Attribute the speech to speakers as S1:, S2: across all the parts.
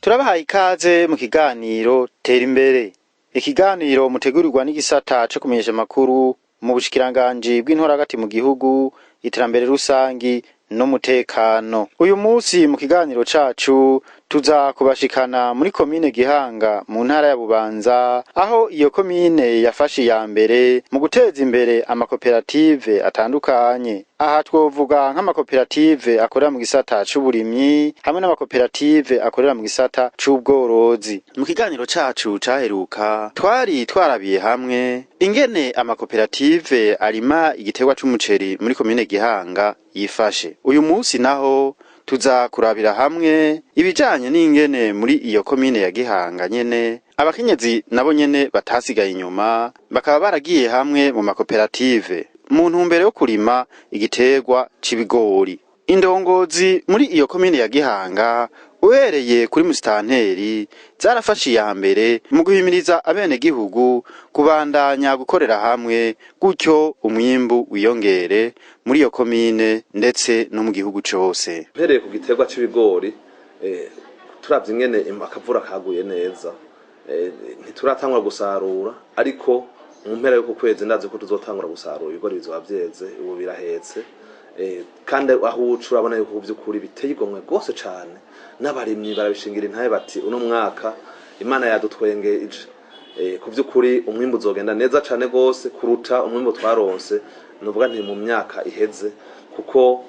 S1: Turabahaye ikaze mu kiganiro Tera Imbere. Ikiganiro mutegurirwa n'igisata co kumenyesha amakuru mu bushikiranganji bw'intora hagati mu gihugu, iterambere rusangi n'umutekano. Uyu munsi mu kiganiro cacu tuza kubashikana muri komine Gihanga mu ntara ya Bubanza, aho iyo komine yafashe iya mbere mu guteza imbere amakoperative atandukanye. Aha twovuga nk'amakoperative akorera mu gisata c'uburimyi hamwe n'amakoperative akorera mu gisata c'ubworozi. Mu kiganiro cacu caheruka twari twarabiye hamwe ingene amakoperative arima igiterwa c'umuceri muri komine Gihanga yifashe. Uyu munsi naho tuza kurabira hamwe ibijanye n'ingene muri iyo komine ya Gihanga nyene abakenyezi nabo nyene batasigaye inyuma, bakaba baragiye hamwe mu makoperative mu ntumbero yo kurima igiterwa c'ibigori. Indongozi muri iyo komine ya Gihanga uhereye kuri musitanteri zarafashe iya mbere mu guhimiriza abenegihugu kubandanya gukorera hamwe, gutyo umwimbu wiyongere muri iyo komine ndetse no mu gihugu cose.
S2: Mpereye ku giterwa c'ibigori, turavye ingene akavura kaguye neza, ntituratangura gusarura, ariko mu mpera y'uku kwezi ndazi ko tuzotangura gusarura ibigori bizoba vyeze, ubu birahetse. Kandi aho uca urabona yuko vy'ukuri biteye igomwe rwose cane, n'abarimyi barabishingira intahe bati uno mwaka Imana yadutwengeje. Ku vy'ukuri umwimbu uzogenda neza cane rwose kuruta umwimbu twaronse nuvuga nti mu myaka iheze, kuko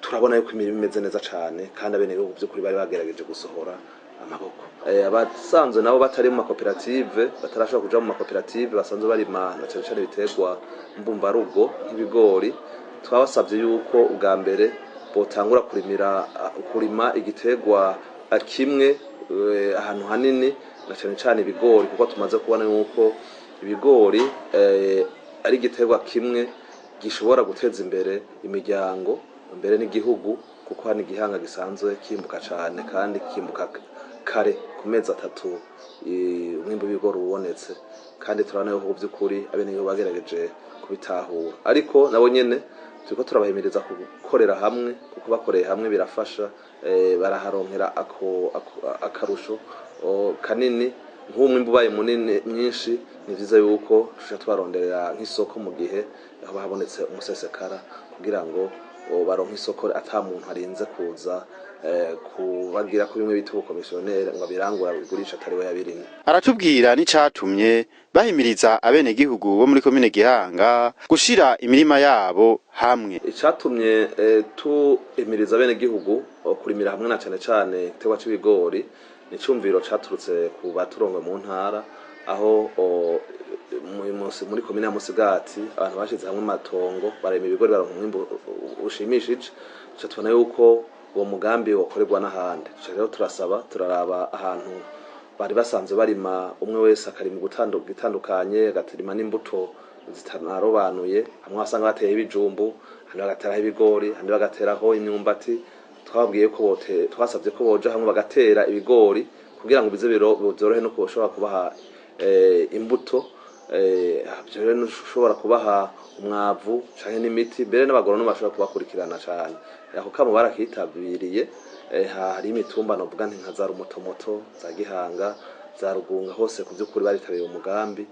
S2: turabona yuko imirima imeze neza cane kandi abenegihugu vy'ukuri bari bagerageje gusohora amaboko. Abasanzwe nabo batari mu makoperative, batarashobora kuja mu makoperative, basanzwe barima na cane cane ibiterwa mbumbarugo nk'ibigori, twabasavye yuko ubwa mbere botangura kurima igiterwa kimwe ahantu hanini, na cane cane ibigori, kuko tumaze kubona yuko ibigori ari igiterwa kimwe gishobora guteza imbere imiryango mbere n'igihugu, kuko hano igihanga gisanzwe kimbuka cane kandi kimbuka kare ku mezi 3 umwimbu w'ibigori ubonetse, kandi turabona yuko by'ukuri abenegihugu bagerageje kubitahura. Ariko nabo nyene turiko turabahimiriza gukorera hamwe, kuko bakoreye hamwe birafasha, baraharonkera akarusho kanini. Nk'umwimbu ubaye munini mwinshi, ni vyiza yuko tuca tubaronderera nk'isoko mu gihe haba habonetse umusesekara, kugira ngo baronke isoko ata muntu arinze kuza kubagira ko bimwe bita ubukomisiyoneri ngo abirangura bigurisha atari we yabirimye.
S1: Aratubwira n'icatumye bahimiriza abenegihugu bo muri komine Gihanga gushira imirima yabo hamwe.
S2: Icatumye tuhimiriza abenegihugu kurimira hamwe na cane cane igiterwa c'ibigori ni icumviro caturutse ku baturongoye mu ntara, aho muri komine ya Musigati abantu bashize hamwe amatongo barima ibigori baronka umwimbu ushimishije. Duca tubona yuko uwo mugambi wokorerwa n'ahandi. Duca rero turasaba, turaraba ahantu bari basanzwe barima, umwe wese akarima igitandukanye, agatirima n'imbuto zitanarobanuye. Hamwe wasanga bateye ibijumbu, ahandi bagateraho ibigori, ahandi bagateraho imyumbati. Twababwiye ko twasavye ko boja hamwe bagatera ibigori kugira ngo bize byorohe no kushobora kubaha imbuto, byorohe no ushobora kubaha umwavu canke n'imiti, mbere n'abagoronome bashobora kubakurikirana cane. Ako kamo barakitabiriye. Hari imitumba novuga nti nka za Rumotomoto, za Gihanga, za Rugunga, hose ku vy'ukuri baritabiriye umugambi,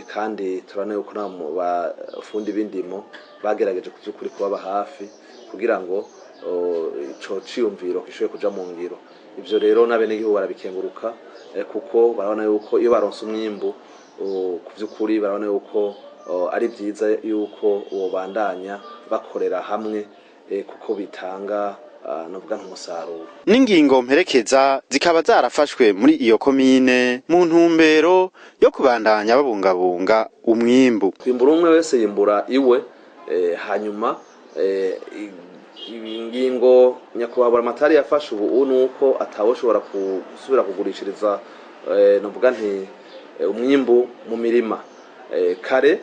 S2: kandi turabona yuko nabo bafundi b'indimo bagerageje ku vy'ukuri kubaba hafi kugira ngo ico ciyumviro gishobore kuja mu ngiro. Ivyo rero n'abenegihugu barabikenguruka, kuko barabona yuko iyo baronse umwimbu, ku vy'ukuri barabona yuko ari vyiza yuko bobandanya bakorera hamwe, kuko bitanga novuga nk'umusaruro.
S1: N'ingingo mperekeza zikaba zarafashwe muri iyo komine mu ntumbero yo kubandanya babungabunga umwimbu.
S2: Kwimbura umwe wese yimbura iwe, hanyuma ingingo nyakubahwa Buramatari yafashe ubu nuko atawoshobora gusubira kugurishiriza, novuga nti umwimbu mu mirima. Kare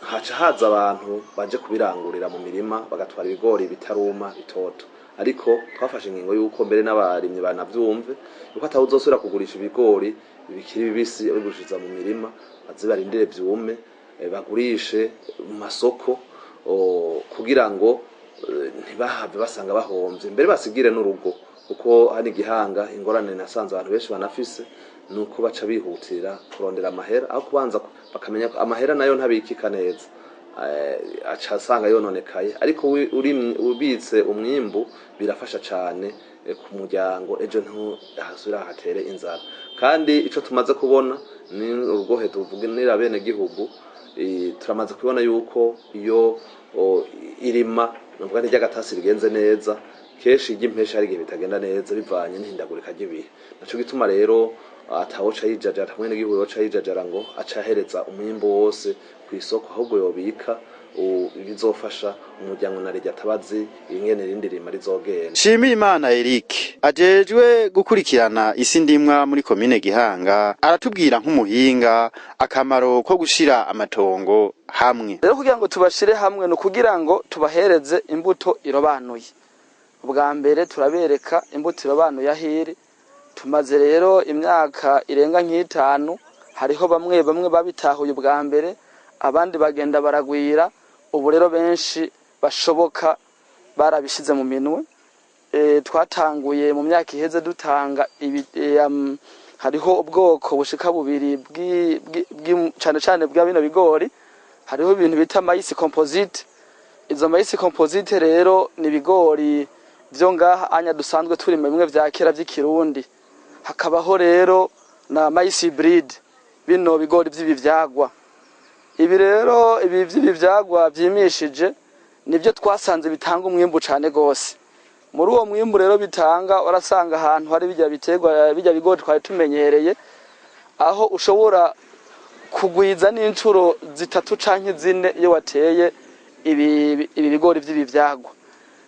S2: haca haza abantu baje kubirangurira mu mirima, bagatwara ibigori bitaruma bitoto, ariko twafashe ingingo yuko mbere n'abarimyi banavyumve yuko atawuzosubira kugurisha ibigori bikiri bibisi abigurishiriza mu mirima, baze barindire vyume, bagurishe mu masoko, kugira ngo ntibahave basanga bahomvye, mbere basigire n'urugo. Kuko hano igihanga ingorane nasanze abantu benshi banafise nuko baca bihutira kurondera amahera aho kubanza bakamenya ko amahera nayo ntabikika neza, aca asanga yononekaye. Ariko ubitse umwimbu birafasha cane ku muryango, ejo ntihasubira hatere inzara. Kandi ico tumaze kubona ni urugohe tuvuganira bene gihugu, turamaze kubona yuko iyo irima nuvuga ntiry'agatasi rigenze neza, kenshi iry'impesha hari igihe bitagenda neza bivanye n'ihindagurika ry'ibihe. Naco gituma rero atawoca yijajara hamwe n'igihugu yoca yijajara ngo aca ahereza umwimbu wose kw'isoko, ahubwo yobika bizofasha umuryango na rya atabazi ingene irindi rima rizogenda.
S1: Nshimirimana Eric ajejwe gukurikirana isi ndimwa muri komine Gihanga aratubwira nk'umuhinga akamaro ko gushira amatongo hamwe.
S3: Rero kugira ngo tubashire hamwe ni ukugira ngo tubahereze imbuto irobanuye. Ubwa mbere turabereka imbuto irobanuye ahiri. Tumaze rero imyaka irenga nk'itanu, hariho bamwe bamwe babitahuye ubwa mbere, abandi bagenda baragwira, ubu rero benshi bashoboka barabishize mu minwe. Twatanguye mu myaka iheze dutanga hariho ubwoko bushika bubiri cane cane bwa bino bigori. Hariho ibintu bita maïs composite. Izo maïs composite rero ni ibigori vyo ngaha anya dusanzwe turima bimwe vya kera vy'ikirundi. Hakabaho rero na maïs hybride, bino bigori vy'ibivyagwa. Ibi rero ibi vy'ibivyagwa vyimishije nivyo twasanze bitanga umwimbu cane gose. Muri uwo mwimbu rero bitanga, warasanga ahantu hari bijya biterwa bijya bigori twari tumenyereye, aho ushobora kugwiza n'incuro 3 canke 4 iyo wateye ibi bigori vy'ibivyagwa.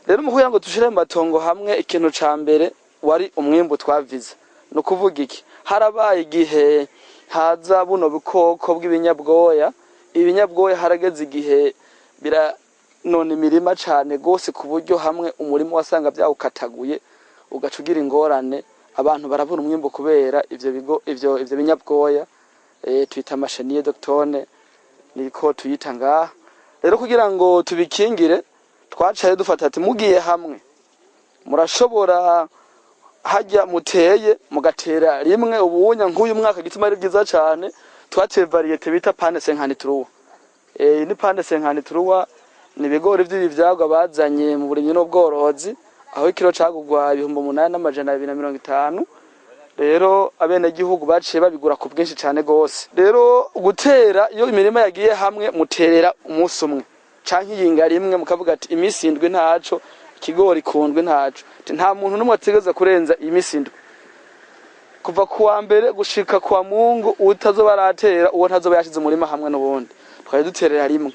S3: Rero mu kugira ngo dushire mu matongo hamwe, ikintu ca mbere wari umwimbu twaviza. Ni ukuvuga iki? Harabaye igihe haza buno bukoko bw'ibinyabwoya. Ibinyabwoya harageze igihe biranona imirima cane gose, ku buryo hamwe umurima wasanga vyawukataguye ugaca ugira ingorane, abantu barabura umwimbu kubera ivyo bigo, ivyo binyabwoya, twita amachenille d'automne niko tuyita ngaha. Rero kugira ngo tubikingire twacaye dufata ati mugiye hamwe murashobora hajya muteye mugatera rimwe. Ubunya nk'uyu mwaka gituma ari byiza cane, twateye variété bita PAN 53. Ni PAN 53 ni ibigori vy'ibivyagwa bazanye mu burimyi n'ubworozi, aho ikiro cagugwa 8250. Rero abenegihugu baciye babigura ku bwinshi cane gose. Rero gutera, iyo imirima yagiye hamwe muterera umunsi umwe canke iyinga rimwe, mukavuga ati imisi 7 ntaco, ikigori kundwi ntaco. Nta muntu n'umwe ategereza kurenza imisi 7 kuva kuwa mbere gushika kuwa Mungu. Utazoba aratera uwo ntazoba yashize umurima hamwe n'ubundi. Twari duterera rimwe.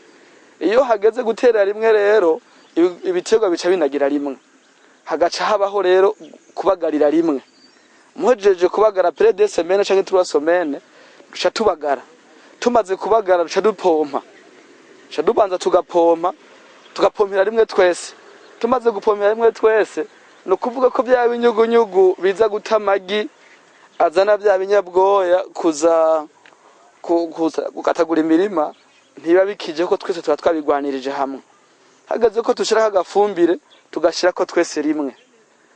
S3: Iyo hageze guterera rimwe rero ibiterwa bica binagira rimwe, hagaca habaho rero kubagarira rimwe. Muhejeje kubagara après 2 semaines canke 3 semaines duca tubagara. Tumaze kubagara duca dupompa, duca dubanza tugapompa, tugapompera rimwe twese. Tumaze gupompera rimwe twese, ni ukuvuga ko bya binyugunyugu biza guta amagi azana bya binyabwoya kuza gukatagura imirima ntiba bikije, ko twese tuba twabigwanirije hamwe. Hageze ko dushiraho agafumbire tugashirako twese rimwe.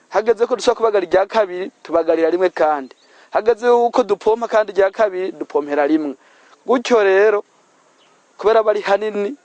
S3: Hageze ko dushobora kubagara irya kabiri tubagarira rimwe, kandi hageze yuko dupompa kandi irya kabiri dupompera rimwe. Gutyo rero kubera bari hanini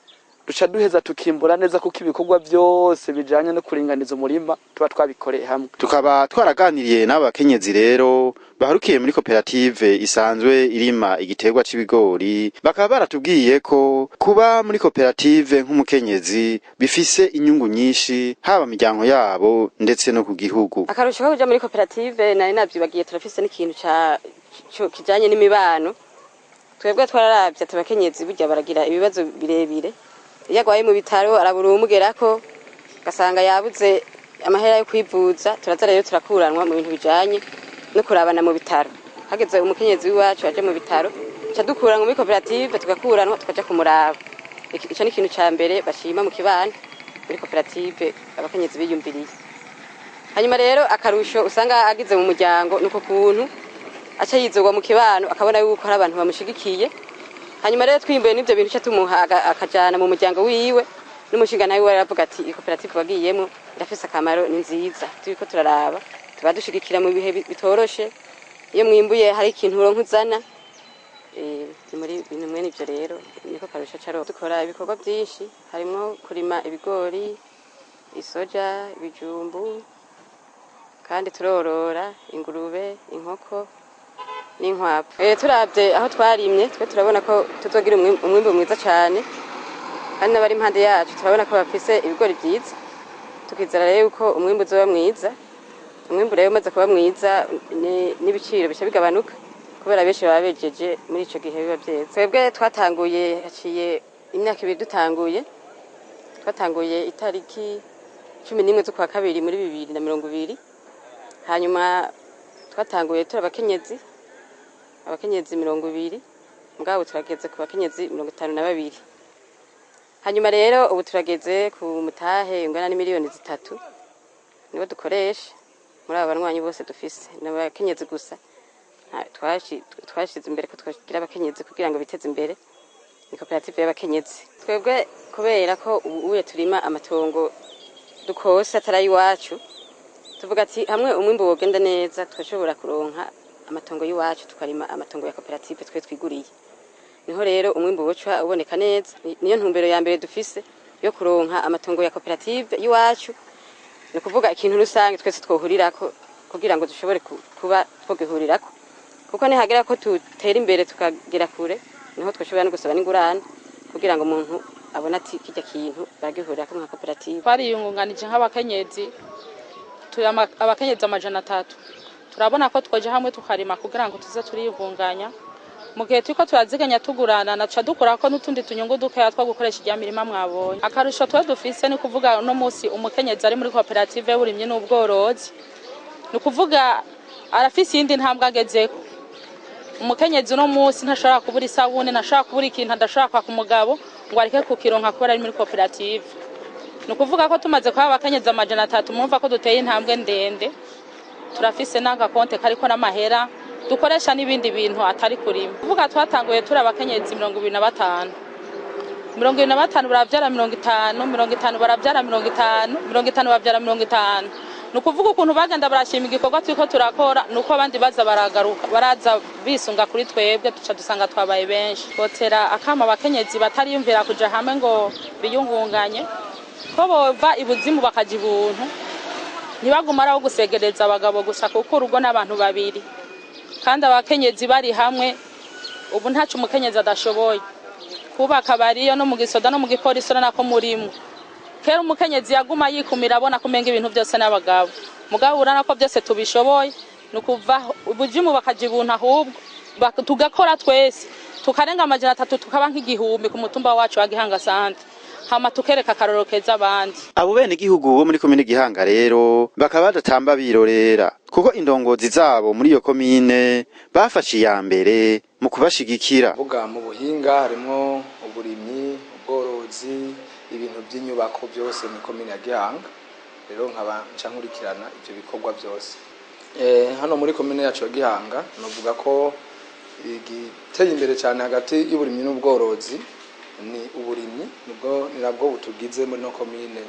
S3: duca duheza tukimbura neza, kuko ibikorwa byose bijanye no kuringaniza umurima tuba twabikoreye hamwe.
S1: Tukaba twaraganiriye n'abakenyezi rero baharukiye muri koperative isanzwe irima igiterwa c'ibigori, bakaba baratubwiye ko kuba muri koperative nk'umukenyezi bifise inyungu nyinshi, haba miryango yabo ndetse no ku gihugu.
S4: Akarusho ko kuja muri koperative nari navyibagiye, turafise n'ikintu ca kijanye n'imibano. Twebwe twararavye ati abakenyezi burya baragira ibibazo birebire, iyo agwaye mu bitaro arabura uwumugerako, ugasanga yabuze amahera yo kwivuza. Turaza rero turakuranwa mu bintu bijanye no kurabana mu bitaro. Hageze umukenyezi w'iwacu aje mu bitaro Duca dukura muri koperative, tugakuranwa, tukaja kumuraba. Ico ni ikintu ca mbere bashima mu kibano muri koperative abakenyezi biyumviriye. Hanyuma rero akarusho usanga agize mu muryango nuko kuntu aca yizogwa mu kibano, akabona yuko hari abantu bamushigikiye. Hanyuma rero twimbuye n'ivyo bintu, ca tumuha akajana mu muryango wiwe, n'umushinga nawe we aravuga ati: "Iyi koperative wagiyemo irafise akamaro, ni nziza." Turiko turaraba tuba dushigikira mu bihe bitoroshe, iyo mwimbuye hari ikintu uronka uzana. Ni muri bintu mwene ivyo rero niko karusho caro. Dukora ibikorwa byinshi, harimwo kurima ibigori, isoja, ibijumbu, kandi turorora ingurube, inkoko n'inkwavu. Turavye aho twarimye, twe turabona ko tuzogira umwimbu mwiza cane, kandi n'abari impande yacu turabona ko bafise ibigori vyiza. Tukizera rero yuko umwimbu uzoba mwiza. Umwimbu rero umaze kuba mwiza, n'ibiciro bica bigabanuka, kubera benshi baba bejeje muri ico gihe biba vyeze. Twebwe twatanguye haciye imyaka 2 dutanguye. Twatanguye itariki 11 z'ukwa kabiri muri 2020. Hanyuma twatanguye turi abakenyezi 20, mugabo turageze ku bakenyezi 52. Hanyuma rero ubu turageze ku mutahe ungana n'imiliyoni 3, nibo dukoresha muri aba banywanyi bose dufise. Ni abakenyezi gusa. Twashize imbere ko twagira abakenyezi kugira ngo biteze imbere. Ni koperative y'abakenyezi. Twebwe kubera ko ubu uye turima amatongo dukose atari ay'iwacu, tuvuga ati hamwe umwimbu wogenda neza, twashobora kuronka amatongo y'iwacu, tukarima amatongo ya koperative twe twiguriye. Niho rero umwimbu woca uboneka neza. Niyo ntumbero ya mbere dufise yo kuronka amatongo ya koperative y'iwacu, ni ukuvuga ikintu rusange twese twohurirako, kugira ngo dushobore kuba twogihurirako, kuko nihagera ko tutera imbere tukagera kure, niho twashobora no gusaba n'ingurane, kugira ngo umuntu abone ati kirya kintu baragihurirako nka koperative.
S5: Twariyungunganije nk'abakenyezi, turi abakenyezi 300. Turabona ko twoja hamwe tukarima kugira ngo tuze turiyungunganya mu gihe turiko turaziganya, tugurana, naca dukurako n'utundi tunyungu dukeya two gukoresha irya mirima mwabonye. Akarusho twe dufise ni kuvuga uno musi umukenyezi ari muri koperative y'uburimyi n'ubworozi, ni ukuvuga arafise iyindi ntambwe agezeko. Umukenyezi uno munsi ntashobora kubura isabune, ntashobora kubura ikintu, adashobora kwaka umugabo ngo areke kukironka kubera ari muri koperative. Ni ukuvuga ko tumaze kuba abakenyezi 300, mwumva ko duteye intambwe ndende. Turafise n'agakonte kariko n'amahera dukoresha n'ibindi bintu atari kurima. Kuvuga twatanguye turi abakenyezi 25, 25 baravyara 50, 50 baravyara 50, 50 bavyara 50. Ni ukuvuga ukuntu bagenda barashima igikorwa turiko turakora, ni uko abandi baza baragaruka, baraza bisunga kuri twebwe, duca dusanga twabaye benshi. Twotera akama abakenyezi batariyumvira kuja hamwe ngo biyungunganye, ko bova ibuzimu bakaja ibuntu, ntibaguma ari aho gusegereza abagabo gusa, kuko urugo n'abantu babiri, kandi abakenyezi bari hamwe ubu ntaco umukenyezi adashoboye. Kubaka bariyo no mu gisoda no mu gipolisi, urabona ko murimwo. Kera umukenyezi yaguma yikumira, abona ko umenga ibintu byose n'abagabo, mugabo urabona ko byose tubishoboye. Ni ukuva ubujimu bakaja ibuntu, ahubwo tugakora twese tukarenga 300, tukaba nk'igihumbi ku mutumba wacu wa Gihanga Sante, hama tukereka akarorero keza abandi.
S1: Abo bene gihugu bo muri komine Gihanga rero bakaba badatamba birorera, kuko indongozi zabo muri iyo komine bafashe iya mbere mu kubashigikira.
S6: Vuga mu buhinga harimo uburimyi, ubworozi, ibintu by'inyubako byose muri komine ya Gihanga. Rero nkaba nca nkurikirana ivyo bikorwa byose. Hano muri komine yacu ya Gihanga, novuga ko igiteye imbere cyane hagati y'uburimyi n'ubworozi ni uburimyi, nibwo ni nabwo butugize muri no komine.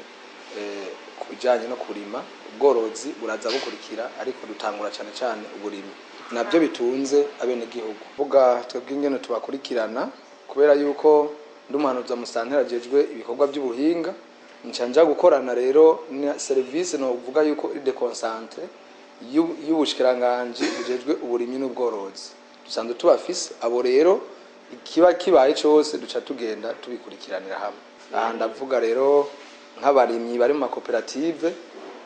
S6: Ku bijyanye no kurima, ubworozi buraza bukurikira, ariko dutangura cyane cyane uburimyi, nabyo bitunze abenegihugu. Vuga twebwe ingene tubakurikirana, kubera yuko ndi umuhanuzi wa musitanteri ajejwe ibikorwa by'ubuhinga, nca nja gukorana rero na serivisi novuga yuko iri déconcentrée y'ubushikiranganji bujejwe uburimyi n'ubworozi. Dusanzwe tubafise abo rero, ikiba kibaye cose duca tugenda tubikurikiranira hamwe. Aha ndavuga rero nk'abarimyi bari mu makoperative,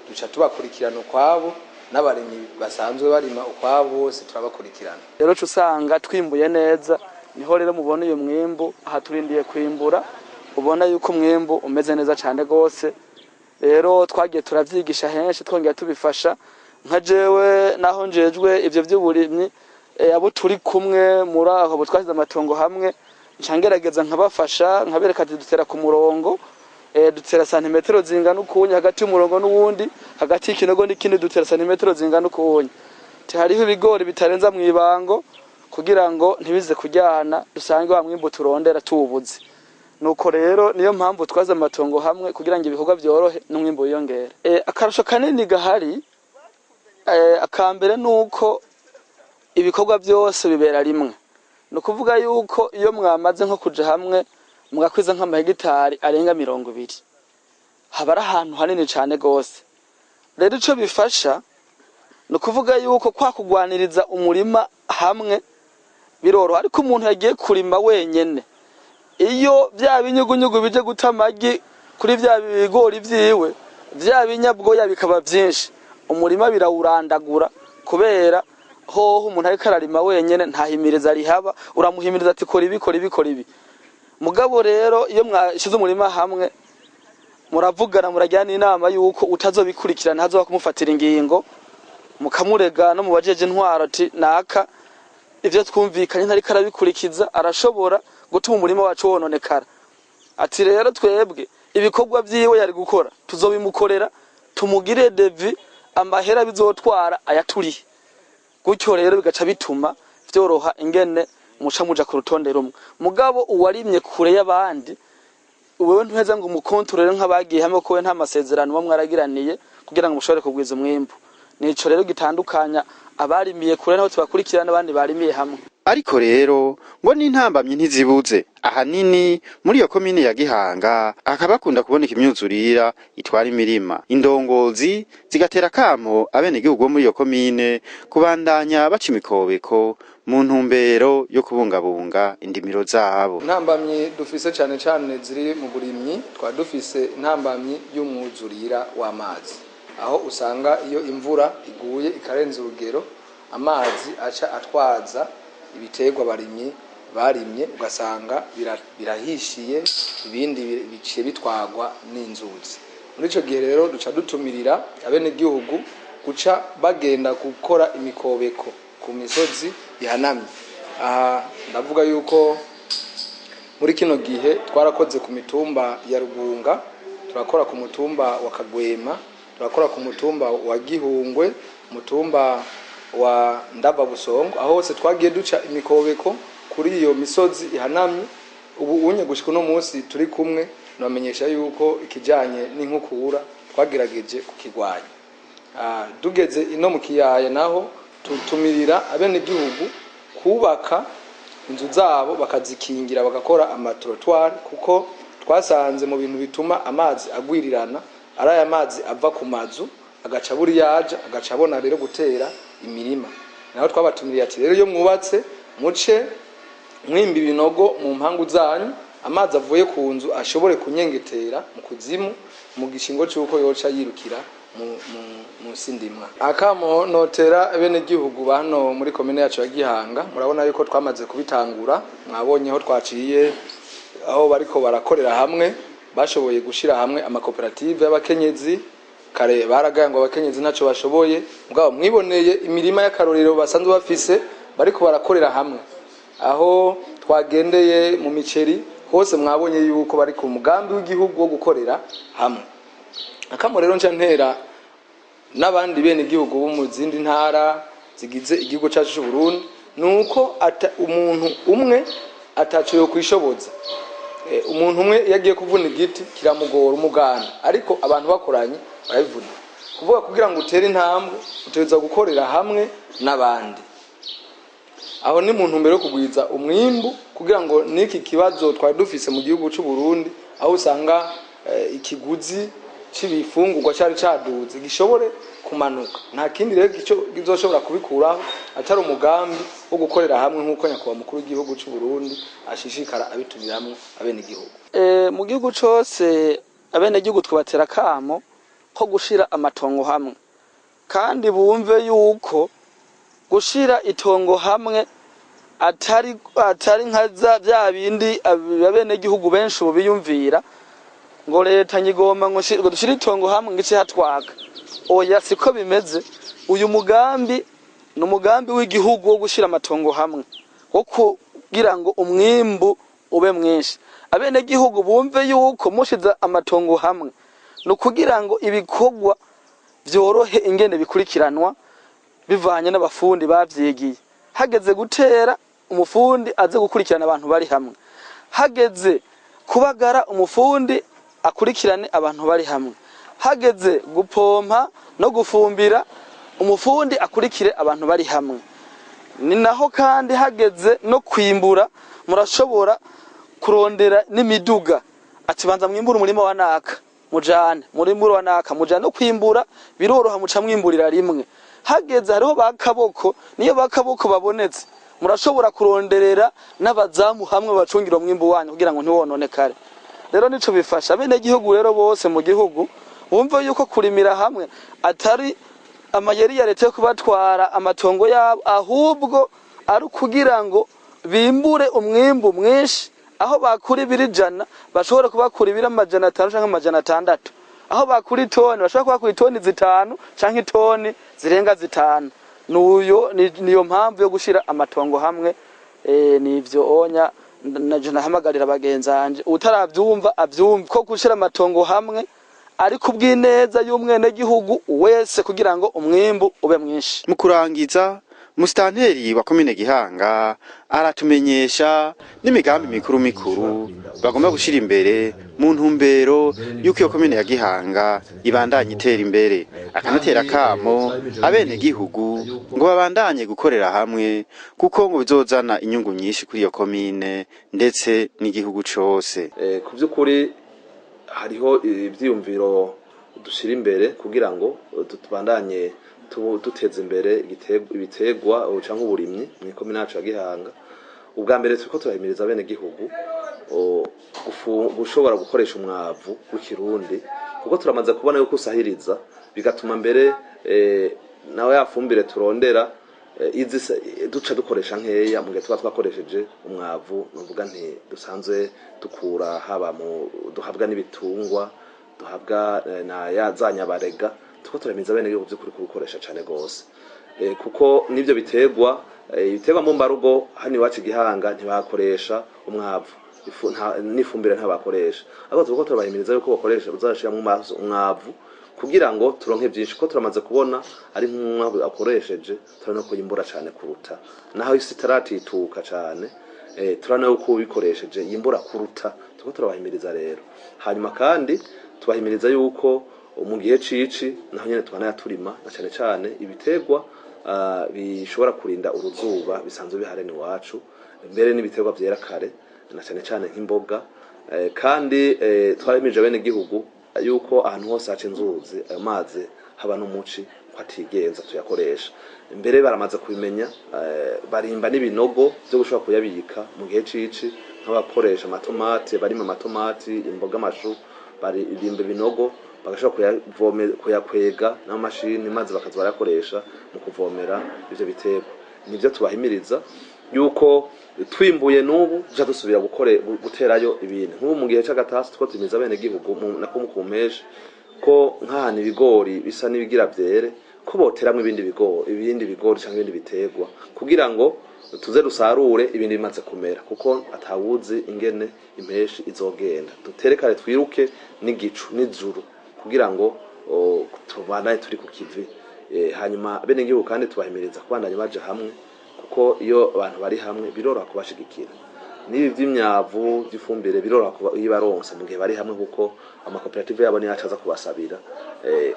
S6: duca tubakurikirana ukwabo, n'abarimyi basanzwe barima ukwabo, bose turabakurikirana.
S3: Rero uca usanga twimbuye neza. Niho rero mubona uyu mwimbu aha turindiye kwimbura, ubona yuko umwimbu umeze neza cyane rwose. Rero twagiye turavyigisha henshi, twongera tubifasha. Nka jewe naho njejwe ivyo vy'uburimyi. Abo turi kumwe muri aho twashyize amatongo hamwe, nca ngerageza nkabafasha, nkabereka ati dutera ku murongo, dutera santimetero zingana ukunye hagati y'umurongo n'uwundi, hagati y'ikinogo n'ikindi dutera santimetero zingana ukunye. Hariho ibigori bitarenza mu ibango kugira ngo ntibize kujyana, dusange wa mwimbu turondera tuwubuze. Nuko rero niyo mpamvu twaze amatongo hamwe kugira ngo ibikorwa byorohe n'umwimbu wiyongere. Akarusho kanini gahari, akambere nuko ibikorwa byose bibera rimwe. Ni ukuvuga yuko iyo mwamaze nko kuja hamwe mugakwiza nk'amahegitari arenga 20, haba ari ahantu hanini cane gose. Rero ico bifasha ni ukuvuga yuko kwa kugwaniriza umurima hamwe biroroha, ariko umuntu yagiye kurima wenyene, iyo bya binyugunyugu bije guta amagi kuri bya bigori vyiwe, bya binyabwoya bikaba vyinshi, umurima birawurandagura. Kubera hoho umuntu ariko ararima wenyene ntahimiriza rihaba, uramuhimiriza ati kora ibi, kora ibi, kora ibi. Mugabo rero iyo mwashize umurima hamwe muravugana, murajyana inama yuko utazobikurikirana hazoba kumufatira ingingo, mukamurega no mu bajeje intwaro ati naka ivyo twumvikanye ntariko arabikurikiza, arashobora gutuma umurima wacu wononekara. Ati rero twebwe ibikorwa vyiwe yari gukora tuzobimukorera, tumugire devis, amahera bizotwara ayaturihe. Gutyo rero bigaca bituma vyoroha ingene muca muja ku rutonde rumwe. Mugabo uwarimye kure y'abandi, wewe ntuheza ngo umukontorere nk'abagiye hamwe, ko we nta masezerano muba mwaragiraniye kugira ngo mushobore kugwiza umwimbu. Nico rero gitandukanya abarimiye kure naho tubakurikirana n'abandi barimiye hamwe.
S1: Ariko rero ngo n'intambamyi ntizibuze. Ahanini muri iyo komine ya Gihanga hakaba hakunda kuboneka imyuzurira itwara imirima, indongozi zigatera akamo abenegihugu bo muri iyo komine kubandanya baca imikobeko mu ntumbero yo kubungabunga indimiro zabo.
S6: Intambamyi dufise cane cane ziri mu burimyi, twaba dufise intambamyi y'umwuzurira w'amazi, aho usanga iyo imvura iguye ikarenza urugero, amazi aca atwaza ibiterwa abarimyi barimye, ugasanga birahishiye, ibindi biciye bitwagwa n'inzuzi. Muri ico gihe rero duca dutumirira abenegihugu guca bagenda gukora imikobeko ku misozi ihanamye. Aha ndavuga yuko muri kino gihe twarakoze ku mitumba ya Rugunga, turakora ku mutumba wa Kagwema, turakora ku mutumba wa Gihungwe, mutumba wa Ndava Busongo, aho hose twagiye duca imikobeko kuri iyo misozi ihanamye. Ubu unye gushika uno munsi turi kumwe, nabamenyesha yuko ikijanye n'inkukura twagerageje kukigwanya. Tugeze ino mu kiyaya naho tutumirira abenegihugu kubaka inzu zabo bakazikingira, bagakora amatrottoir, kuko twasanze mu bintu bituma amazi agwirirana ari aya mazi ava ku mazu agaca buri yaja agaca abona rero gutera imirima. Naho twabatumiriye ati rero iyo mwubatse muce mwimba ibinogo mu mpangu zanyu, amazi avuye ku nzu ashobore kunyengetera mu kuzimu mu gishingo c'uko yoca yirukira mu sindimwa. Akamo notera abenegihugu bano muri komine yacu ya Gihanga, murabona yuko twamaze kubitangura, mwabonye aho twaciye aho bariko barakorera hamwe, bashoboye gushira hamwe amakoperative y'abakenyezi. Kare baragaye ngo abakenyezi ntaco bashoboye, mugabo mwiboneye imirima y'akarorero basanzwe bafise bariko barakorera hamwe. Aho twagendeye mu miceri hose mwabonye yuko bari ku mugambi w'igihugu wo gukorera hamwe. Akamo rero nca ntera n'abandi bene igihugu bo mu zindi ntara zigize igihugu cyacu cy'u Burundi, nuko umuntu umwe ataco yo kwishoboza. Umuntu umwe iyo agiye kuvuna igiti kiramugora umuganda, ariko abantu bakoranye barabivuna. Kuvuga kugira ngo utere intambwe utegerezwa gukorera hamwe n'abandi. Aho ni mu ntumbero yo kugwiza umwimbu, kugira ngo n'iki kibazo twari dufise mu gihugu cy'u Burundi, aho usanga ikiguzi c'ibifungurwa cari caduze gishobore kumanuka. Nta kindi rero kizoshobora kubikuraho atari umugambi wo gukorera hamwe, nk'uko nyakubahwa mukuru w'igihugu c'u Burundi ashishikara abitumiramwo abenegihugu.
S3: Mu gihugu cose abenegihugu twabatera akamo ko gushira amatongo hamwe, kandi bumve yuko gushira itongo hamwe atari nka bya bindi abenegihugu benshi ubu biyumvira ngo leta nyigomba ngo dushire itongo hamwe ngo ice hatwaka. Oya, siko bimeze. Uyu mugambi Ni umugambi w'igihugu wo gushyira amatongo hamwe, wo kugira ngo umwimbu ube mwinshi. Abenegihugu bumve yuko mushize amatongo hamwe ni ukugira ngo ibikorwa vyorohe ingene bikurikiranwa bivanye n'abafundi bavyigiye. Hageze gutera, umufundi aze gukurikirana abantu bari hamwe. Hageze kubagara, umufundi akurikirane abantu bari hamwe. Hageze gupompa no gufumbira, umufundi akurikire abantu bari hamwe. Ni naho kandi hageze no kwimbura, murashobora kurondera n'imiduga, ati banza mwimbure umurima wa naka, mujane murimbure wa naka, mujane. No kwimbura biroroha, muca mwimburira rimwe. Hageze hariho ba kaboko, niyo ba kaboko babonetse, murashobora kuronderera n'abazamu hamwe bacungira umwimbu wanyu kugira ngo ntiwononekare. Rero nico bifasha abenegihugu. Rero bose mu gihugu bumve yuko kurimira hamwe atari amayeri ya leta yo kubatwara amatongo yabo, ahubwo ari ukugira ngo bimbure umwimbu mwinshi. Aho bakura ibiro 100, bashobora kubakura ibiro 500 canke 600. Aho bakura itoni, bashobora kubakura itoni 5 canke itoni zirenga 5. Nuyo niyo mpamvu yo gushira amatongo hamwe. Nivyo onya naje nahamagarira bagenzanje, utaravyumva avyumva ko gushira amatongo hamwe ari kubw'ineza y'umwenegihugu wese, kugira ngo umwimbu ube mwinshi.
S1: Mu kurangiza, musitanteri wa komine Gihanga aratumenyesha n'imigambi mikuru mikuru bagomba gushira imbere mu ntumbero y'uko iyo komine ya Gihanga ibandanye itera imbere, akanatera akamo abenegihugu ngo babandanye gukorera hamwe, kuko ngo bizozana inyungu nyinshi kuri iyo komine ndetse n'igihugu cose.
S2: Ku by'ukuri hariho ivyiyumviro dushyira imbere kugira ngo tubandanye duteza imbere ibitegwa canke uburimyi mu ikomine yacu ya Gihanga. Ubwa mbere, turiko turahimiriza abenegihugu gushobora gukoresha umwavu w'ikirundi, kuko turamaze kubona yuko usahiriza, bigatuma mbere nawe ya fumbire turondera duca dukoresha nkeya mu gihe tuba twakoresheje umwavu. Nuvuga nti dusanzwe dukura haba mu duhabwa n'ibitungwa, duhabwa na ya za nyabarega. Turiko turahimiriza abenegihugu by'ukuri kuwukoresha cane gose, kuko n'ivyo biterwa, ibiterwa mbumbarugo hano iwacu i Gihanga ntibakoresha umwavu, n'ifumbire ntabakoresha, ariko turiko turabahimiriza yuko bakoresha, bazashiramwo umwavu kugira ngo turonke byinshi, kuko turamaze kubona ari nk'umwavu akoresheje turabona ko yimbura cane kuruta naho isi itaratituka cane. Turabona yuko ubikoresheje yimbura kuruta. Turiko turabahimiriza rero. Hanyuma kandi tubahimiriza yuko mu gihe cici naho nyene tubana turima na cane cane ibiterwa bishobora kurinda uruzuba bisanzwe bihari iwacu, mbere n'ibiterwa vyera kare, na cane cane nk'imboga. Kandi twarahimirije abenegihugu yuko ahantu hose haca inzuzi, ayo mazi haba n'umuci ko atigenza tuyakoresha. Mbere baramaze kubimenya, barimba n'ibinogo vyo gushobora kuyabika mu gihe cici, nk'abakoresha amatomati, barima amatomati, imboga, amashu, barimba ibinogo bagashobora kuyakwega n'amamashini, maze bakaza barayakoresha mu kuvomera ivyo biterwa. Nivyo tubahimiriza, yuko twimbuye n'ubu duca dusubira guterayo ibintu. Nk'ubu mu gihe c'agatasi two tuhimiriza abenegihugu nako mu kumpeshi ko nk'ahantu ibigori bisa n'ibigira vyere, ko boteramwo ibindi bigori canke ibindi biterwa, kugira ngo tuze dusarure ibintu bimaze kumera, kuko atawuzi ingene impeshi izogenda. Dutere kare, twiruke n'igicu n'ijuru, kugira ngo tubandanye turi ku kivi. Hanyuma abenegihugu kandi tubahimiriza kubandanya baja hamwe, kuko iyo abantu bari hamwe biroroha kubashigikira. N'ibi vy'imyavu, vy'ifumbire, biroroha kuyibaronsa mu gihe bari hamwe, kuko amakoperative yabo niyo acaza kubasabira,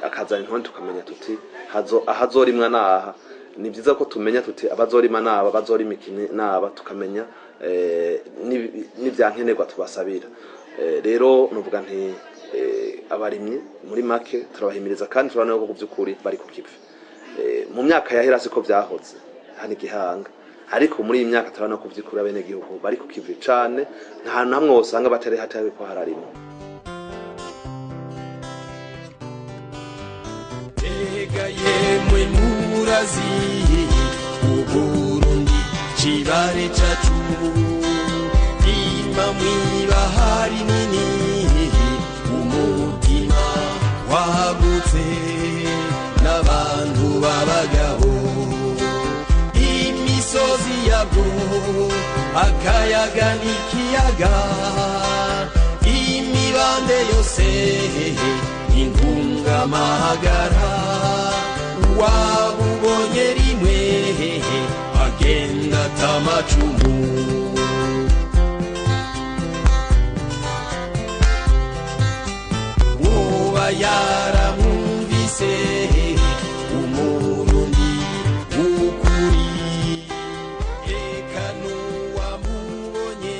S2: akazana intonde, tukamenya tuti hazo ahazorimwa naha. Ni vyiza ko tumenya tuti abazorima naba, bazorima iki naba, tukamenya n'ivyankenerwa tubasabira. Rero nuvuga nti abarimyi muri make turabahimiriza, kandi turabona ko kuvy'ukuri bari ku kivi. Mu myaka yahera siko vyahoze hano Igihanga, ariko muri iyi myaka turabona ko vy'ukuri abenegihugu bari ku kivi cane. Nta hantu hamwe wosanga batari hatari ko hararima.
S7: Ega yemwe murazi, Uburundi cibare cacu, rima mw'ibahari nini, umutima wagutse n'abantu b'abagabo. nabwo, akayaga n'ikiyaga, imibande yose intungamahagara. Wabubonye rimwe agenda atamacumu. Woba yaramwumvise Umurundi w'ukuri, eka n'uwamubonye.